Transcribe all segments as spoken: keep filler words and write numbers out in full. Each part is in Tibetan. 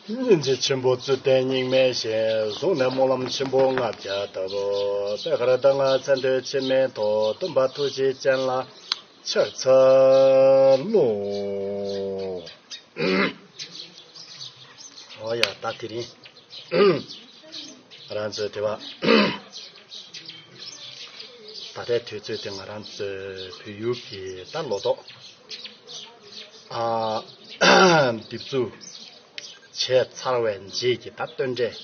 སྙིང་རྗེ་ཆེན་པོ་རྩོད་ལྡན་སྙིགས་མའི་ཞིང་། བཟུང་ནས་སྨོན་ལམ་ཆེན་པོ་ལྔ་བརྒྱ་བཏབ། པད་དཀར་ཟླ་ལྔ་མཚན་ཐོས་འཆི་མེད་ཐོབ། སྟོན་པ་ཐུགས་རྗེ་ཅན་ལ་ཕྱག་འཚལ་ལོ། འོ་ཡ། ད་དེ་རིང་ང་རང་ཚོའི་དེ་བ། ད་ལྟའི་དུས་ཚོད་དེ་ང་རང་ཚོའི་བོད་ཡུལ་གྱི་ད་ལོ་ཏོག་ཨ། འདེབས་འཛུགས་བྱས་ཚར་བའི་རྗེས་ཀྱི་ད་སྟོན་འབྲས།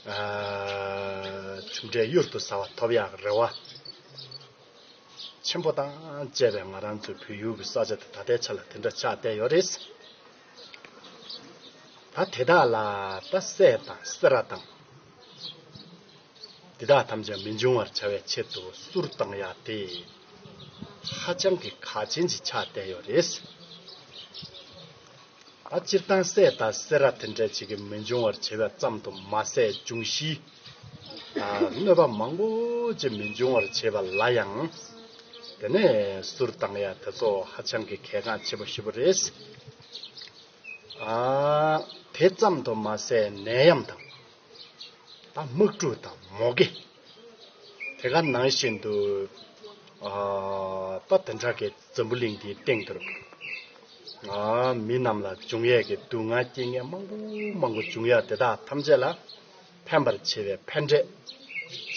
ཨ། གྲུབ་འབྲས་གཡུར་དུ་ཟ་བ་ཐོབ་ཡག་རེ་བ་ཆེན་པོ་དང་བཅས་པའི་ང་རང་ཚོའི་བོད་ཡུལ་གྱི་ས་ཆ་དེ་ད་ལྟའི་ཆ་ལ་དེ་འདྲ་ཆགས་བསྡད་ཡོད་རེད། ད་དེ་དག་ལ་ད་སྲས་དང་སེ་ར་དང་། འདི་དག་ཐམས་ཅད་མི་འབྱུང་བར་བྱ་བའི་ཆེད་དུ་གསུར་བཏང་ཡག་དེ་ཧ་ཅང་གི་གལ་ཆེན་ཅིག་ཆགས་བསྡད་ཡོད་རེད། ད་སྤྱིར་བཏང་སྲས་དང་སེ་ར་དེ་འདྲ་ཅིག་གི་མི་འབྱུང་བར་བྱེད་པ་ཙམ་དུ་མ་ཟད། འབྱུང་བཞིའི་ཨ་གནོད་པ་མང་པོ་ཅིག་མི་འབྱུང་བར་བྱེད་པ་ལ་ཡང་དེ་ནས་གསུར་བཏང་ཡག་དེ་ཚོ་ཧ་ཅང་གི་གལ་འགངས་ཆེན་པོ་ཞེ་པོ་རེད། ཨ། དེ་ཙམ་དུ་མ་ཟད་ནད་ཡམས་དང་། ད་དམག་འཁྲུག་དང་མུ་གེ། དེ་ག་ནང་བཞིན་དུ་ཨ། ད་དེ་འདྲ་གི་འཛམ་བུ་གླིང་འདིའི་སྟེང་དུ་ཨ། མི་རྣམས་ལ་འབྱུང་ཡས་ཀྱི་སྡུག་བསྔལ་རྐྱེན་ངན་མང་པོ་མང་པོ་འབྱུང་ཡག་དེ་དག་ཐམས་ཅད་ལ་ཕན་པར་བྱེད་པའི་ཕན་འབྲས། བྱ་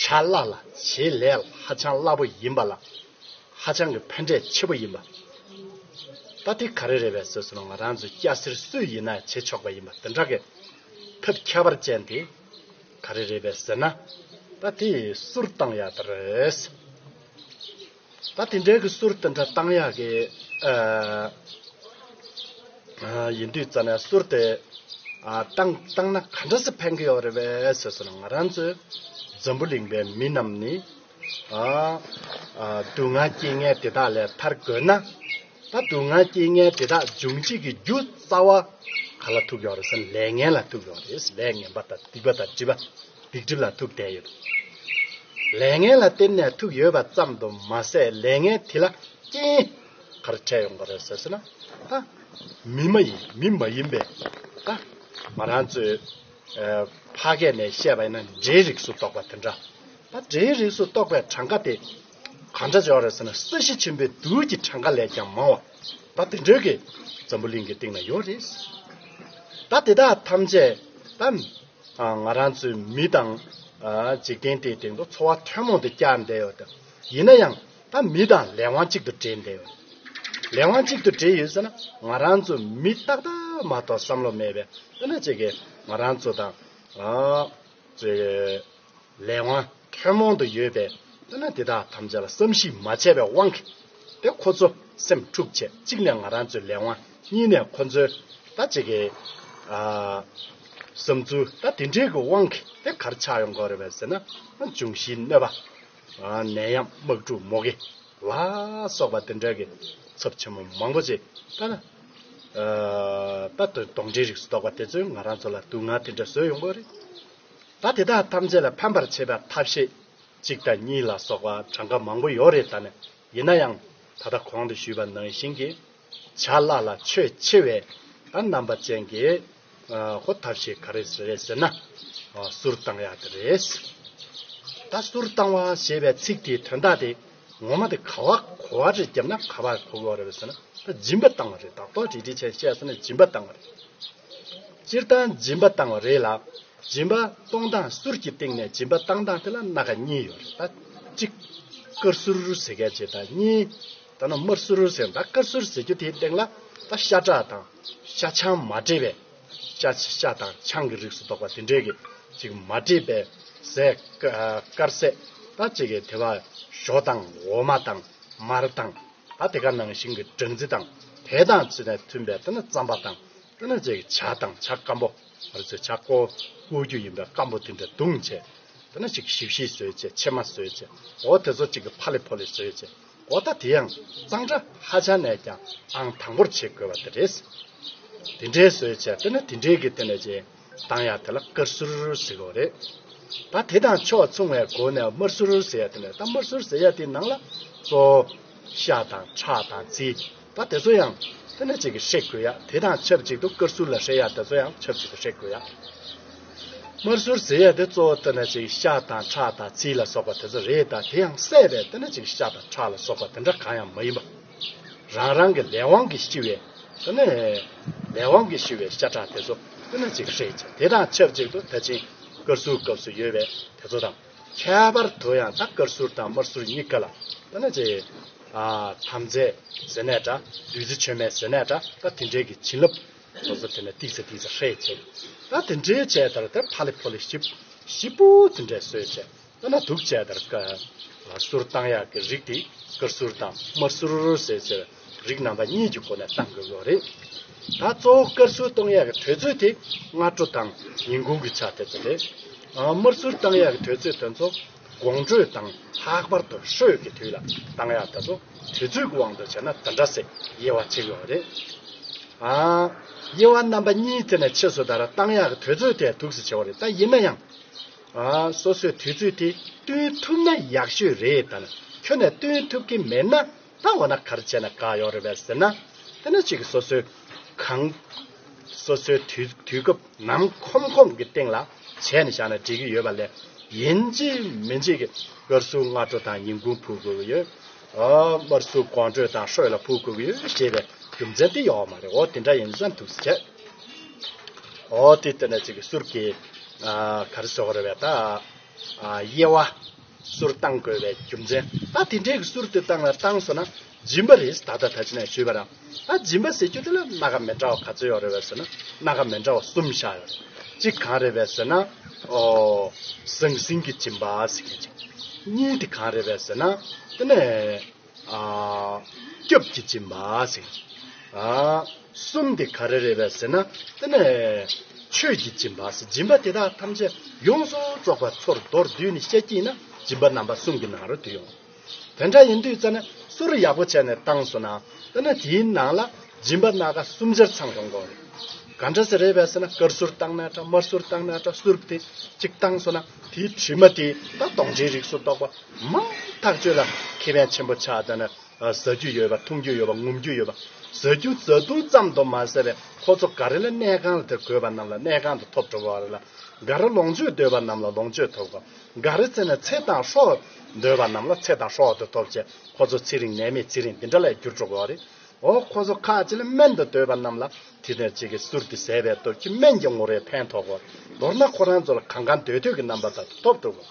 སླ་ལ་བྱེད་ལས་ཧ་ཅང་སླ་པོ་ཡིན་པ་ལ། ཧ་ཅང་གི་ཕན་འབྲས་ཆེ་པོ་ཡིན་པ། ད་དེ་ག་རེ་རེད་པས་ཟེར་སོང་ན། ང་རང་ཚོ་སྐྱ་སེར་སུས་ཡིན་ན་བྱེད་ཆོག་པ་ཡིན་པ་དེ་འདྲ་གི་ཐབས་ཁྱད་པར་ཅན་དེ་ག་རེ་རེད་པས་ཟེར་ན། ད་དེ་གསུར་བཏང་ཡག་དེ་རེད། ད་དེ་འདྲའི་གི་གསུར་དེ་འདྲ་བཏང་ཡག་གི་ཨ། ཡིན་དུས་ཙ་ན་གསུར་དེ་ཨ། བཏང་བཏང་ན་ག་འདྲ་སེ་ཕན་གི་ཡོད་རེད་པས་ཟེར་སོང་ན། ང་རང་ཚོའི་འཛམ་བུ་གླིང་པའི་མི་རྣམས་ནི། ཨ། ཨ། སྡུག་བསྔལ་རྐྱེན་ངན་དེ་དག་ལས་ཐར་དགོས་ན། ད་སྡུག་བསྔལ་རྐྱེན་ངན་དེ་དག་འབྱུང་བྱེད་ཀྱི་རྒྱུ་རྩ་བ་ག་ལ་ཐུག་ཡོད་རེད་ཟེར་ན། ལས་ངན་ལ་ཐུག་ཡོད་རེད། ལས་ངན་པ་དང་སྡིག་པ་དང་སྒྲིབ་པ། སྡིག་སྒྲིབ་ལ་ཐུག་བསྡད་ཡོད། ལས་ངན་ལ་བརྟེན་ནས་ཐུག་ཡོད་པ་ཙམ་དུ་མ་ཟད། ལས་ངན་དེ་ལ་རྐྱེན་ག་རེ་འཕྲད་ཡོང་གི་རེད་ཟེར་ན། ད་མི་མ་ཡིན། མི་མ་ཡིན་པའི་ད་ང་རང་ཚོའི་ཨ། ཕ་སྐད་ནས་བཤད་པ་ཡིན་ན་འདྲེའི་རིགས་སུ་གཏོགས་པ་དེ་འདྲ། ད་འདྲེའི་རིགས་སུ་གཏོགས་པའི་གྲངས་ཀ་དེ་ག་འདྲ་ཅིག་ཡོད་རེད་ཟེར་ན། ས་གཞི་ཆེན་པོའི་རྡུལ་གྱི་གྲངས་ཀ་ལས་ཀྱང་མང་བ། ད་དེ་འདྲའི་གི་འཛམ་བུ་གླིང་གི་སྟེང་ན་ཡོད་རེད། ད་དེ་དག་ཐམས་ཅད་ད་ཨ། ང་རང་ཚོའི་མི་དང་ཨ། འཇིག་རྟེན་དེའི་སྟེང་དུ་འཚོ་བ་ཐུན་མོང་དུ་བསྐྱལ་བསྡད་ཡོད་དེ། ཡིན་ན་ཡང་ད་མི་དང་ལས་དབང་གཅིག་ཏུ་འབྲེལ་བསྡད་ཡོད། ལས་དབང་གཅིག་ཏུ་འབྲེལ་ཡོད་ཟེར་ན། ང་རང་ཚོ་མི་ཏག་ཏག་མ་གཏོགས་བསམ་བློ་མེད་པའི། དེ་ནས་ཅིག་གིས་ང་རང་ཚོ་དང་ཨ། ཅིག་ལས་དབང་ཐུན་མོང་དུ་ཡོད་པའི། དེ་ནས་དེ་དག་ཐམས་ཅད་ལ་བསམ་གཞིག་མ་བྱས་པའི་དབང་གིས་དེ་ཁོ་ཚོ་སེམས་འཁྲུག་བྱས། གཅིག་ནས་ང་རང་ཚོའི་ལས་དབང་། གཉིས་ནས་ཁོ་ཚོའི་ད་ཅིག་གི་ཨ། བསམ་ཚུལ། ད་དེ་འདྲའི་གི་དབང་གིས་དེ་ག་རེ་ཆགས་ཡོང་གི་ཡོད་རེད་པས་ཟེར་ན། འབྱུང་བཞིའི་གནོད་པ། ཨ། ནད་ཡམས། དམག་འཁྲུག་མུ་གེ་ལ་སོགས་པ་དེ་འདྲ་གི་ཚབས་ཆེན་པོ་མང་པོ་ཅིག་ད་ཨ། ད་དུང་གདོན་འདྲེའི་རིགས་སུ་གཏོགས་པ་དེ་ཚོས་ང་རང་ཚོ་ལ་སྡུག་བསྔལ་དེ་འདྲ་བཟོས་ཡོང་གི་ཡོད་རེད། ད་དེ་དག་ཐམས་ཅད་ལ་ཕན་པར་བྱེད་པའི་ཐབས་ཤེས་གཅིག་དང་གཉིས་ལ་སོགས་པ་གྲངས་ཀ་མང་པོ་ཡོད་རེད། ད་ནི་ཡིན་ན་ཡང་ད་ལྟ་གོང་དུ་ཞུས་པ་ནང་བཞིན་གྱི་བྱ་སླ་ལ་ཆོད་ཆེ་བའི་ད་རྣམ་པ་ཅན་གྱི་ཨ། ཁོ་ཐབས་ཤེས་ག་རེ་རེད་ཟེར་ན། ཨ། གསུར་བཏང་ཡག་དེ་རེད། ད་གསུར་བཏང་བ་ཞེས་པའི་ཚིག་དེའི་དོན་དག་དེ་ངོ་མ་དེ་ག་པར་གོ་བ་རེ་བརྒྱབ་ན་ག་པར་གོ་དགོས་རེད་ཟེར་ན། ད་སྦྱིན་པ་བཏང་བ་རེད། དག་ཐོག་རིལ་རིལ་ཅན་བཤད་ཟེར་ན་སྦྱིན་པ་བཏང་བ་རེད། སྤྱིར་བཏང་སྦྱིན་པ་བཏང་བ་རེད་ལ། སྦྱིན་པ་གཏོང་སྟངས། གསུར་གྱི་སྟེང་ནས་སྦྱིན་པ་བཏང་སྟངས་དེ་ལ་སྣ་ཁ་གཉིས་ཡོད་རེད། ད་གཅིག་དཀར་གསུར་ཟེར་མཁན་ཅིག་དང་། གཉིས་ད་ནི་དམར་གསུར་ཟེར། ད་དཀར་གསུར་ཟེར་རྒྱུ་དེའི་སྟེང་ལ་ད་ཤ་ཁྲག་དང་ཤ་ཆང་མ་འདྲེས་པའི། ཤ་ཤ་དང་ཆང་གི་རིགས་སུ་གཏོགས་པ་དེ་འདྲའི་གི་ཅིག་མ་འདྲེས་པའི་ཟས། དཀར་ཟས། ད་ཅིག་གི་དེ་བ་ཞོ་དང་འོ་མ་དང་མར་དང་། ད་དེ་ག་ནང་བཞིན་གྱི་སྦྲང་རྩི་དང་། དེ་དང་ཚིག་ནས་མཐུན་པའི་དེ་ནི་རྩམ་པ་དང་། དེ་ནི་ཅིག་ཇ་དང་ཇ་སྐམ་པོ། ང་ཚོས་ཇ་ཀོ་བོ་རྒྱུ་ཡིན་པའི་སྐམ་པོ་དེ་འདྲ་བརྡུངས་བྱས། དེ་ནི་ཅིག་ཞིབ་ཞིབ་བཟོས་བྱས། ཕྱེ་མ་བཟོས་བྱས། འོ་དེ་ཚོ་ཅིག་གི་ཕ་ལེ་ཕོ་ལེ་བཟོས་བྱས། འོ་ད་དེ་ཡང་གཙང་སྦྲ་ཧ་ཅང་ནས་ཀྱང་ཨང་དང་པོར་བྱེད་དགོས་པ་དེ་རེད། དེ་འདྲའི་བཟོས་བྱས་དེ་ནི་དེ་འདྲའི་གི་དེ་ནས་ཅེ་བཏང་ཡག་དེ་ལ་དཀར་གསུར་ཟེར་གོ་རེད། ད་དེ་དང་ཕྱོགས་མཚུངས་བའི་སྒོ་ནས་དམར་གསུར་ཟེར་ཡ་དེ་ནས་ད་དམར་གསུར་ཟེར་ཡ་དེ་ནང་ལ་གཙོ་བོ་ཤ་དང་ཁྲག་དང་རྩི། ད་དེ་ཚོ་ཡང་དེ་ནས་ཅིག་གི་བསྲེག་དགོས་ཡ། དེ་དང་ཆབས་ཅིག་ཏུ་དཀར་གསུར་ལ་བསྲེག་ཡ་དེ་ཚོ་ཡང་ཆབས་ཅིག་ཏུ་བསྲེག་དགོས་ཡ། དམར་གསུར་ཟེར་ཡ་དེ་གཙོ་བོ་དེ་ནས་ཅིག་ཤ་དང་ཁྲག་དང་རྩི་ལ་སོགས་པ་དེ་ཚོ་རེད། ད་དེ་ཡང་བསྲེགས་པས་དེ་ནས་ཅིག་ཤ་དང་ཁྲག་ལ་སོགས་པ་དེ་འདྲ་གང་ཡང་མ་ཡིན་པ། རང་རང་གི་ལས་དབང་གིས་ཤི་བའི་དེ་ནས་ལས་དབང་གིས་ཤི་བའི་ཤ་ཁྲག་དེ་ཚོ་དེ་ནས་ཅིག་བསྲེག་བྱས། དེ་དང་ཆབས་ཅིག་ཏུ་ད་ཅིང་དཀར་གསུར་སྐབས་སུ་ཡོད་པའི་དེ་ཚོ་དང་། ཁྱད་པར་དུ་ཡང་ད་དཀར་གསུར་དང་དམར་གསུར་གཉིས་ཀ་ལ་ད་ནི་ཅེ་ཨ་དམ་རྫས་ཟེར་ནས་འདྲ། བདུད་རྩི་མཆོད་མེ་ཟེར་ནས་འདྲ། ད་དེ་འདྲའི་གི་བྱིན་རླབས་སོ་སོ་དེ་ནས་ཏིག་ཙེ་ཏིག་ཙེ་བསྲེག་བྱས། ད་དེ་འདྲའི་བྱས་ལྟར་དེ་ཕ་ལི་ཕོ་ལི་ཞིབ་ཞིབ་པོ་དེ་འདྲས་བཟོས་བྱས། ད་ན་དུག་བྱས་ལྟར་ཀ་གསུར་བཏང་ཡག་གི་རིགས་དེ་དཀར་གསུར་དང་དམར་གསུར་ཟེར་ཟེར་རིགས་རྣམ་པ་གཉིས་ཀྱི་སྒོ་ནས་བཏང་དགོས་ཀྱི་རེད། ད་གཙོ་བོ་དཀར་གསུར་གཏོང་ཡག་གི་དུས་ཚོད་དེ་སྔ་དྲོ་དང་ཉིན་གུང་གི་ཆ་དེ་ཚོ་རེད། ཨ་དམར་གསུར་བཏང་ཡག་གི་དུས་ཚོད་དེ་ཚོ་དགོང་དྲོ་དང་ལྷག་པར་དུ་ཧྲོས་ཀྱི་དུས་ལ་བཏང་ཡག་དེ་ཚོ་དུས་ཚོད་ཀྱི་དབང་དུ་བྱས་ན་དེ་འདྲ་སེ་དབྱེ་བ་ཕྱེ་དགོས་པ་རེད། ཨ་དབྱེ་བ་རྣམ་པ་གཉིས་དེ་ནས་ཕྱེ་སོ་ད་ར་བཏང་ཡག་གི་དུས་ཚོད་དེ་འདུག་སེ་བྱེད་པ་རེད། ད་ཡིན་ན་ཡང་ཨ་སོ་སོའི་དུས་ཚོད་དེ་བསྟུན་ཐུབ་ན་ཡག་ཤོས་རེད། ད་ནི་ཁྱོན་ནས་བསྟུན་ཐུབ་ཀྱི་མེད་ན། ད་འོ་ན་ག་རེ་བྱས་ན་དགའ་ཡོད་རེད་པས་ཟེར་ན། དེ་ནི་གཅིག་སོ་སོའི་གང་སོ་སོའི་དུས་དུས་སྐབས་ནམ་ཁོམ་ཁོམ་གྱི་སྟེང་ལ་བྱས་ནས་བཞག་ན་འགྲིག་གི་ཡོད་པ་ལས། ཡིན་གཅིག་མིན་གཅིག་གི་དཀར་གསུར་སྔ་དྲོ་དང་ཉིན་གུང་ཕུལ་དགོས་ཀྱི་ཡོད། ཨ་དམར་གསུར་དགོང་དྲོ་དང་ཧྲོས་ལ་ཕུལ་དགོས་ཀྱི་ཡོད་ཞེས་པའི་རྒྱུ་མཚན་དེ་ཡོད་མ་རེད། འོ་དེ་འདྲ་ཡིན་ཙང་འདུག་ཟེར། འོ་དེ་ལྟར་ན་གཅིག་གི་གསུར་གྱི་ཨ་ག་རེ་ཟེར་དགོས་རེད་པས་ད། ཨ་དབྱེ་བ། གསུར་བཏང་དགོས་པའི་རྒྱུ་མཚན། ད་དེ་འདྲའི་གི་གསུར་དེ་བཏང་ལ་བཏང་སོང་ན་སྦྱིན་པ་རེད། ད་ལྟ་ད་ཅི་ནས་ཞུས་པ་རང་། ད་སྦྱིན་པ་ཟེར་རྒྱུ་དེ་ལ་སྣ་ཁ་མི་འདྲ་བ་ག་ཚོད་ཡོད་རེད་པས་ཟེར་ན། སྣ་ཁ་མི་འདྲ་བ་གསུམ་བཞག་ཡོད་རེད། གཅིག་གང་རེད་པས་ཟེར་ན། ཨོ་ཟང་ཟིང་གི་སྦྱིན་པ་ཟེར་མཁན་ཅིག་གཉིས་དེ་གང་རེད་པས་ཟེར་ན། དེ་ནས་ཨ་སྐྱབས་ཀྱི་སྦྱིན་པ་ཟེར། ཨ་གསུམ་དེ་ག་རེ་རེད་པས་ཟེར་ན། དེ་ནས་ཆོས་ཀྱི་སྦྱིན་པ་ཟེར། སྦྱིན་པ་དེ་དག་ཐམས་ཅད་ཡོངས་སུ་རྫོགས་པ་ཚུར་མདོར་བསྡུས་ནས་བཤད་ཀྱི་ཡིན་ན་སྦྱིན་པ་རྣམ་པ་གསུམ་གྱི་ནང་རུ་འདུ་ཡོང་། དེ་འདྲ་ཡིན་དུས་ཙ་ན་གསུར་ཡག་པོ་བྱས་ནས་བཏང་སོང་ན། དེ་ནས་དེའི་ནང་ལ་སྦྱིན་པ་སྣ་ཁ་གསུམ་ཆར་ཚང་ཡོང་གི་རེད། ག་འདྲ་ཟེར་རེད་པས་ཟེར་ན། དཀར་གསུར་བཏང་ན་འདྲ། དམར་གསུར་བཏང་ན་འདྲ། གསུར་དེ་གཅིག་བཏང་སོང་ན་དེའི་དྲི་མ་དེ་ད་དོང་ཁྲའི་རིགས་སུ་གཏོགས་པ་མང་ཐག་ཆོད་ལ་ཁེ་ཕན་ཆེན་པོ་ཆགས། ད་ནི་ཟ་རྒྱུ་ཡོད་པ། འཐུང་རྒྱུ་ཡོད་པ། ངོམ་རྒྱུ་ཡོད་པ། ཟ་རྒྱུ་ཟ་འཐུང་ཙམ་དུ་མ་ཟད་པའི་ཁོ་ཚོ་ག་རེ་ལ་གནས་ཁང་ལ་དེ་དགོས་པ་རྣམས་ལ་གནས་ཁང་དུ་ཐོབ་འགྲོ་བ་རེད་ལ། ག་རེ་ལོངས་སྤྱོད་འདོད་པ་རྣམས་ལ་ལོངས་སྤྱོད་ཐོབ་གོ། ག་རེ་ཚེ་ནས་ཚེ་དང་སྲོག་འདོད་པ་རྣམས་ལ་ཚེ་དང་སྲོག་དེ་ཐོབ་བྱས། ཁོ་ཚོ་ཚེ་རིང་ནད་མེད་ཚེ་རིང་དེ་འདྲ་ལ་འགྱུར་འགྲོ་གོ་རེད། འོ་ཁོ་ཚོ་ཁ་ཅིག་ལ་སྨན་དུ་འདོད་པ་རྣམས་ལ་དེ་ནས་ཅིག་གི་གསུར་དེ་ཟས་པའི་སྟོབས་ཀྱིས་སྨན་གྱི་ངོ་རེ་ཕན་ཐོགས་གོ། མདོར་ན་ཁོ་རང་ཚོ་ལ་གང་གང་འདོད་འདོད་ཀྱི་རྣམ་པ་དག་ཐོབ་འགྲོ་གོ།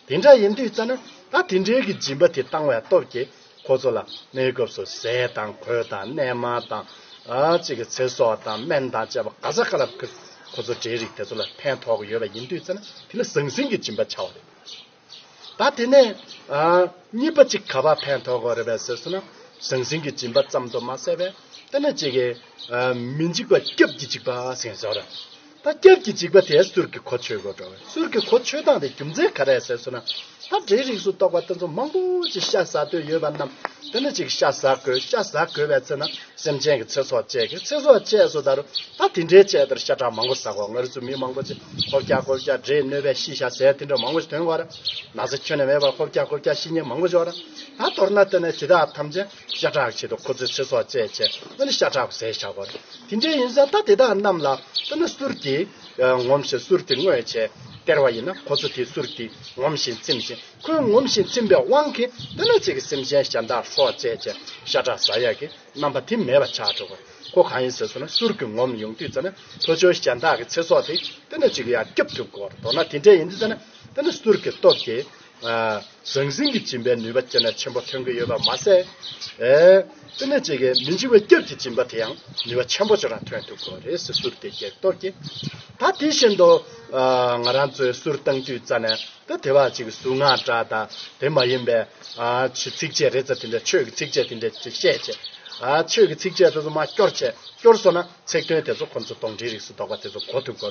དེ་འདྲ་ཡིན་དུས་ཙ་ན་ད་དེ་འདྲའི་གི་སྦྱིན་པ་དེ་བཏང་བའི་སྟོབས་ཀྱིས་ཁོ་ཚོ་ལ་གནས་སྐབས་སུ་ཟས་དང་གོས་དང་གནས་མལ་དང་། ཨ་ཅིག་གི་ཚེ་སྲོག་དང་སྨན་དང་བཅས་པ་ག་ས་ག་ལ་ཁོ་ཚོ་འབྲས་རིགས་དེ་ཚོ་ལ་ཕན་ཐོགས་ཀྱི་ཡོད་པ་ཡིན་དུས་ཙ་ན་དེ་ལ་ཟང་ཟིང་གི་སྦྱིན་པ་བྱ་བ་རེད། ད་དེ་ནས་ཨ་གཉིས་པ་གཅིག་ག་པར་ཕན་ཐོགས་དགོས་རེད་པས་ཟེར་སོང་ན། ཟང་ཟིང་གི་སྦྱིན་པ་ཙམ་དུ་མ་ཟད་པས་དེ་ནས་གཅིག་གི་ཨ་མི་འཇིགས་པ་སྐྱབས་ཀྱི་འཇིགས་པ་ཟེར་ཟེར་བ་རེད། ད་སྐྱབས་ཀྱི་འཇིགས་པ་དེ་གསུར་གྱི་གོ་ཆོད་དགོས་འགྲོ་བས། གསུར་གྱི་གོ་ཆོད་སྟངས་དེ་རྒྱུ་མཚན་ག་རེ་ཟེར་སོང་ན། ད་འབྲས་རིགས་སུ་གཏོགས་པ་དེ་ཚོ་མང་པོ་ཅིག་ཤ་ཟ་འདོད་ཡོད་པ་རྣམས་དེ་ནས་ཅིག་ཤ་ཟ་དགོས། ཤ་ཟ་དགོས་པའི་ཚེ་ན་སེམས་ཅན་གྱི་ཚེ་སྲོག་བཅད་ཀྱི། ཚེ་སྲོག་བཅད་སོ་ད་རུ་ད་དེ་འདྲའི་བཅད་ལྟར་ཤ་ཁྲག་མང་པོ་ཟ་གོ། ང་རང་ཚོ་མི་མང་པོ་ཅིག་ཧོབ་རྒྱག་ཧོབ་རྒྱག་འདྲེས་གནོད་པས་ཤི་ཤ་ཟས་དེ་འདྲ་མང་པོ་ཞིག་ཐོན་གོ་ར། ན་ཚ་ཁྱོན་ནས་མེད་པར་ཧོབ་རྒྱག་ཧོབ་རྒྱག་ཤི་མཁན་མང་པོ་ཞིག་ཡོད་ར། ད་མདོར་ན་དེ་ནས་དེ་དག་ཐམས་ཅད་ཤ་ཁྲག་ཆེད་དུ་ཁོ་ཚོའི་ཚེ་སྲོག་བཅད་བྱས་ཨ་ནི་ཤ་ཁྲག་ཟས་བཞག་གོ་ར། དེ་འདྲའི་ཡིན་ཙང་ད་དེ་དག་རྣམས་ལ་ཨ་ནི་གསུར་གྱིས་ངོམས་ཤིང་གསུར་དེ་བརྔོས་བྱས་སྟེར་བ་ཡིན་ན་ཁོ་ཚོ་དེ་གསུར་དེ་ངོམས་ཤིང་ཚིམ་ཞིང་། ཁོས་ངོམས་ཤིང་ཚིམ་པའི་དབང་གིས་དེ་ནས་ཅིག་གི་སེམས་ཅན་གཞན་དག་སྲོག་བཅད་བྱས་ཤ་ཁྲག་ཟ་ཡག་གི་རྣམ་པ་དེ་མེད་པ་ཆགས་འགྲོ་གི། ཁོ་གང་ཡིན་ཟེར་སོང་ན་གསུར་གྱིས་ངོམས་ཡོང་དུས་ཙ་ན་ལྷོ་ཕྱོགས་གཞན་དག་གི་ཚེ་སྲོག་དེ་དེ་ནས་ཅིག་ཡང་སྐྱོབ་ཐུབ་གོ། མདོར་ན་དེ་འདྲ་ཡིན་དུས་ཙ་ན་དེ་ནས་གསུར་གྱི་སྟོབས་ཀྱིས་ཨ་ཟང་ཟིང་གི་སྦྱིན་པའི་ནུས་པ་ཅི་ནས་ཆེན་པོ་ཐོན་གྱི་ཡོད་པ་མ་ཟད། ཨེ་དེ་ནས་ཅིག་གི་མི་འཇིགས་པའི་སྐྱབས་ཀྱི་སྦྱིན་པ་དེ་ཡང་ནུས་པ་ཆེན་པོ་ཅིག་རང་ཐོན་ཐུབ་གོ་རེད་ཟེར། གསུར་དེ་གྱི་སྟོབས་ཀྱིས། ད་དེ་བཞིན་དུ་ཨ་ང་རང་ཚོའི་གསུར་བཏང་དུས་ཙ་ན། ད་དེ་བ་ཅིག་གཟུངས་སྔགས་འདྲ་དང་དེ་མ་ཡིན་པའི་ཨ་ཆོས་ཚིགས་བཅད་རེ་ཙམ་དེ་འདྲ་ཆོས་ཀྱི་ཚིགས་བཅད་དེ་འདྲ་ཅིག་བཤད་བྱས། ཨ་ཆོས་ཀྱི་ཚིགས་བཅད་དེ་ཚོ་མར་སྐྱོར་བྱས་སྐྱོར་སོང་ན་ཚིག་དོན་དེ་ཚོ་ཁོ་ཚོ་དོང་ཁྲའི་རིགས་སུ་གཏོགས་པ་དེ་ཚོ་གོ་ཐུབ་གོ།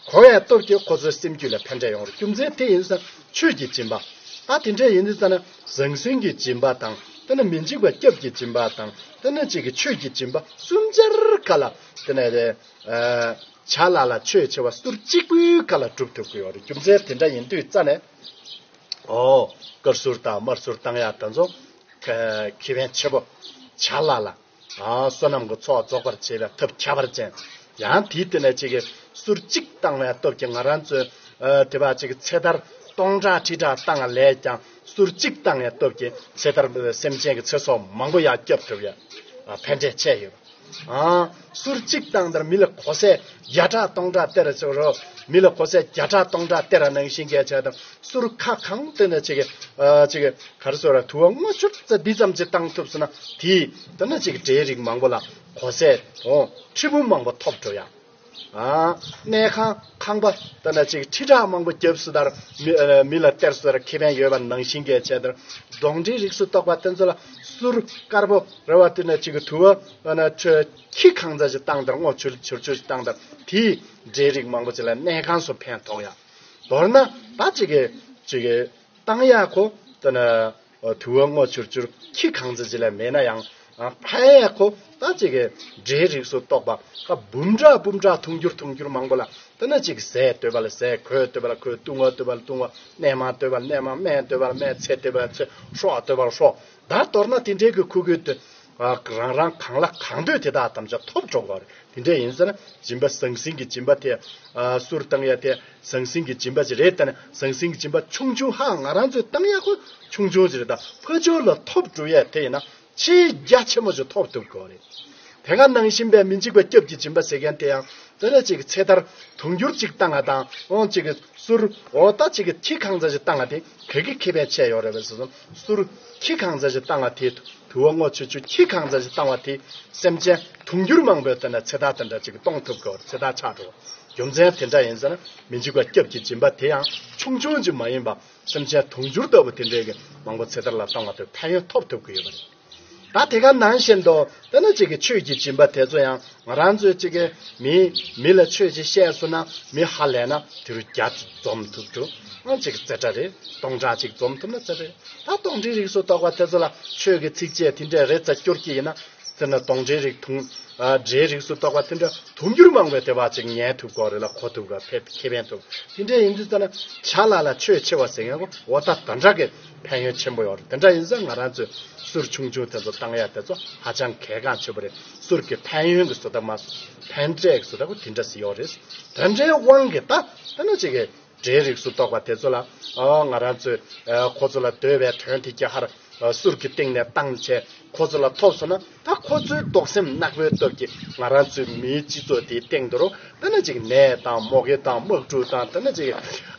གོ་བའི་སྟོབས་ཀྱིས་ཁོ་ཚོའི་སེམས་རྒྱུད་ལ་ཕན་འབྲས་ཡོང་རེད། རྒྱུ་མཚན་དེ་ཡིན་ཙང་ཆོས་ཀྱི་སྦྱིན་པ། ད་དེ་འདྲ་ཡིན་དུས་ཙ་ན་ཟང་ཟིང་གི་སྦྱིན་པ་དང་ དེ་ནས་མི་འཇིགས་པ་སྐྱབས་ཀྱི་སྦྱིན་པ་དང་། དེ་ནས་ཅིག་གི་ཆོས་ཀྱི་སྦྱིན་པ་གསུམ་ཆར་ག་ལ་དེ་ནས་རེད། བྱ་ལ་ལ་ཆོས་ཆེ་བ་ཟུར་གཅིག་པུའི་ག་ལ་སྒྲུབ་ཐུབ་ཀྱི་ཡོད་རེད། རྒྱུ་མཚན་དེ་འདྲ་ཡིན་དུས་རྩ་ནས། ཨོ། དཀར་གསུར་དང་དམར་གསུར་བཏང་ཡག་དེ་ཚོ་ཁེ་ཕན་ཆེ་པོ། བྱ་ལ་ལ། ཨ། བསོད་ནམས་ཀྱི་ཚོགས་རྫོགས་པར་བྱེད་པའི་ཐབས་ཁྱད་པར་ཅན། ཡང་དེའི་སྟེང་ནས་ཅིག་གི་ཟུར་གཅིག་བཏང་བའི་སྟོབས་ཀྱིས་ང་རང་ཚོའི་ཨ། དེ་བ་ཅིག་ཚེ་ཐར་སྟོང་ཕྲག་ཁྲི་ཕྲག་བཏང་བ་ལས་ཀྱང་ཟུར་གཅིག་བཏང་བའི་སྟོབས་ཀྱིས་ཚེ་ཐར་སེམས་ཅན་གྱི་ཚེ་སྲོག་མང་པོ་ཡང་སྐྱོབ་ཐུབ་ཡ། ཨ། ཕན་འབྲས་ཆེ་ཡོད། ཨ། ཟུར་གཅིག་བཏང་དུས་མི་ལ་གོ་ས་བརྒྱ་ཕྲག་སྟོང་ཕྲག་སྟེར་ཟེར་རོ། མི་ལ་གོ་ས་བརྒྱ་ཕྲག་སྟོང་ཕྲག་སྟེར་ནང་བཞིན་གྱི་བྱས་དང་། ཟུར་ཁ་གང་སྟེང་ནས་ཅིག་གི་ཨ། ཅིག་གི་ག་རེ་ཟེར་ར། དུ་བ་སྔོ་ཆུར་ཙམ་འདི་ཙམ་ཅིག་བཏང་ཐུབ་སོང་ན། དེས་དེ་ནས་ཅིག་འབྲས་རིགས་མང་པོ་ལ་གོ་ས་འོང་ཁྲི་འབུམ་མང་པོ་ཐོབ་འགྲོ་ཡ། ཨ། གནས་ཁང་ཁང་པ་དེ་ནས་ཅིག་ཁྲི་ཕྲག་མང་པོ་བརྒྱབ་སོང་དུས་མི་ཨ། མི་ལ་སྟེར་སོང་དུས་ཁེ་ཕན་ཡོད་པ་ནང་བཞིན་གྱི་བྱས་དང་། གདོན་འདྲེ་རིགས་སུ་གཏོགས་པ་དེ་ཚོ་ལ་ཟུར་དཀར་པོ་རེད་བ། དེ་ནས་ཅིག་གི་དུ་བ་ཨ། ཁྱི་གང་ཙམ་ཅིག་བཏང་དང་། སྔོ་ཆུར་ཆུར་ཆུར་ཅིག་བཏང་དང་། དེས་འབྲས་རིགས་མང་པོ་ཅིག་ལ་གནས་ཁང་སོགས་ཕན་ཐོགས་ཡ། མདོར་ན་ད་ཅིག་གི་ཅིག་གི་བཏང་ཡག་གོ་དེ་ནས་དུ་བ་སྔོ་ཆུར་ཆུར་ཁྱི་གང་ཙམ་ཅིག་ལས་མེད་ན་ཡང་། ཨ། ཕན་ཡག་གོ་ད་ཅིག་གི་འབྲས་རིགས་སུ་གཏོགས་པ་ཁ་འབུམ་ཕྲག་འབུམ་ཕྲག་དུང་ཕྱུར་དུང་ཕྱུར་མང་པོ་ལ། དེ་ནས་ཅིག་ཟས་འདོད་པ་ལ་ཟས། གོས་འདོད་པ་ལ་གོས། བཏུང་བ་འདོད་པ་ལ་བཏུང་བ། གནས་མལ་འདོད་པ་ལ་གནས་མལ། སྨན་འདོད་པ་ལ་སྨན། ཚེ་འདོད་པ་ལ་ཚེ། སྲོག་འདོད་པ་ལ་སྲོག་ད་མདོར་ན་དེ་འདྲའི་གི་ཁུ་ཁུ་དེ། ཨ། རང་རང་གང་ལ་གང་འདོད་དེ་དག་ཐམས་ཅད་ཐོབ་འགྲོ་གི་རེད། དེ་འདྲ་ཡིན་ཟེར་ན་སྦྱིན་པ་ཟང་ཟིང་གི་སྦྱིན་པ་དེ། ཨ། གསུར་བཏང་ཡ་དེ་ཟང་ཟིང་གི་སྦྱིན་པ་ཅིག་རེད། ད་ནི་ཟང་ཟིང་གི་སྦྱིན་པ་ཆུང་ཆུང་ཧ་ང་རང་ཚོས་བཏང་ཡ་ཁོ་ཆུང་ཆུང་ཅིག་རེད། ད་ཕར་ཕྱོགས་ལ་ཐོབ་འགྲོ་ཡ་དེ་ཡིན་ན་ཆེས་རྒྱ་ཆེན་པོ་ཅིག་ཐོབ་ཐུབ་གི་རེད། དེ་ག་ནང་བཞིན་པའི་མི་འཇིགས་པ་སྐྱབས་ཀྱི་སྦྱིན་པ་ཟེར་མཁན་དེ་ཡང་དེ་ནས་ཅིག་ཚེ་ཐར་དུང་ཕྱུར་གཅིག་བཏང་བ་དང་། འོང་ཅིག་གི་ཟུར་འོ་ད་ཅིག་གི་ཁྱི་གང་ཙམ་ཅིག་བཏང་བ་དེ་ག་གི་ཁེ་ཕན་ཆེ་ཡོད་རེད་པས་ཟེར་སོང་། ཟུར་ཁྱི་གང་ཙམ་ཅིག་བཏང་བ་དེ། དུ་བ་སྔོ་ཆུ་ཆུ་ཁྱི་གང་ཙམ་ཅིག་བཏང་བ་དེ་སེམས་ཅན་དུང་ཕྱུར་མང་པོའི་དེ་ནས་ཚེ་ཐར་དེ་འདྲ་ཅིག་གཏོང་ཐུབ་དགོས། ཚེ་ཐར་ཆགས་འགྲོ། རྒྱུ་མཚན་དེ་འདྲ་ཡིན་ཟེར་ན་མི་འཇིགས་པ་སྐྱབས་ཀྱི་སྦྱིན་པ་དེ་ཡང་ཆུང་ཆུང་ཅིག་མ་ཡིན་པ། སེམས་ཅན་དུང་ཕྱུར་ལྟ་བུ་དེ་འདྲའི་གི་མང་པོ་ཚེ་ཐར་ལ་གཏོང་བ་དེ་ཕན་ཡོན་ཐོབ་ཐུབ་ཀྱི་ཡོད་པ་རེད། ད་དེ་ག་ནང་བཞིན་དུ་དེ་ནས་ཅིག་གི་ཆོས་ཀྱི་སྦྱིན་པ་དེ་ཚོ་ཡང་ང་རང་ཚོས་ཅིག་གི་མི་མི་ལ་ཆོས་ཅིག་བཤད་སོང་ན་མི་ཧ་ལས་ན་དེ་རུ་བརྒྱ་འཛོམས་ཐུབ་འགྲོ། ང་ཅིག་རྩེ་གྲ་རེད། སྟོང་ཕྲག་ཅིག་འཛོམས་ཐུབ་ན་རྩེ་གྲ་རེད། ད་གདོན་འདྲེ་རིགས་སུ་གཏོགས་པ་དེ་ཚོ་ལ་ཆོས་ཀྱི་ཚིགས་བཅད་དེ་འདྲའི་རེ་ཙམ་སྐྱོར་གྱི་ཡིན་ན། དེ་ནས་གདོན་འདྲེ་རིགས་དུང་ཨ་འདྲེ་རིགས་སུ་གཏོགས་པ་དེ་འདྲ་དུང་ཕྱུར་མང་པོས་དེ་བ་ཅིག་ཉན་ཐུབ་དགོས་རེད་ལ། གོ་ཐུབ་དགོས། ཕན་ཁེ་ཕན་ཐོབ། དེ་འདྲ་ཡིན་དུས་ཙ་ན་བྱ་ལ་ལ་ཆོས་ཆེ་བ་ཟེར་མཁན་གོ་འོ་ད་དེ་འདྲ་གི་ཕན་ཡོན་ཆེན་པོ་ཡོད་རེད། དེ་འདྲ་ཡིན་ཙང་ང་རང་ཚོས་གསུར་ཆུང་ཆུང་དེ་ཚོ་བཏང་ཡ་དེ་ཚོ་ཧ་ཅང་གལ་འགངས་ཆེ་པོ་རེད། གསུར་གྱི་ཕན་ཡོན་གྱི་བཟོ་ལྟ་མ་ཕན་འབྲས་ཀྱི་བཟོ་ལྟ་གོ་དེ་འདྲ་ཞིག་ཡོད་རེད། དེ་འདྲའི་དབང་གིས་ད་དེ་ནས་ཅིག་གི་འདྲེ་རིགས་སུ་གཏོགས་པ་དེ་ཚོ་ལ། ཨ། ང་རང་ཚོས་ཨ་ཁོ་ཚོ་ལ་འདོད་པའི་དོན་དེ་རྒྱ་ཧར་ཨ་གསུར་གྱི་སྟེང་ནས་བཏང་བྱས་ཁོ་ཚོ་ལ་ཐོབ་སོང་ན། ད་ཁོ་ཚོའི་གདུག་སེམས་ནག་པོའི་སྟོབས་ཀྱིས་ང་རང་ཚོའི་མིའི་སྤྱི་ཚོགས་དེའི་སྟེང་དུ་རུ་དེ་ནས་ཅིག་ནད་དང་མུ་གེ་དང་དམག་འཁྲུག་དང་། དེ་ནས་ཅིག་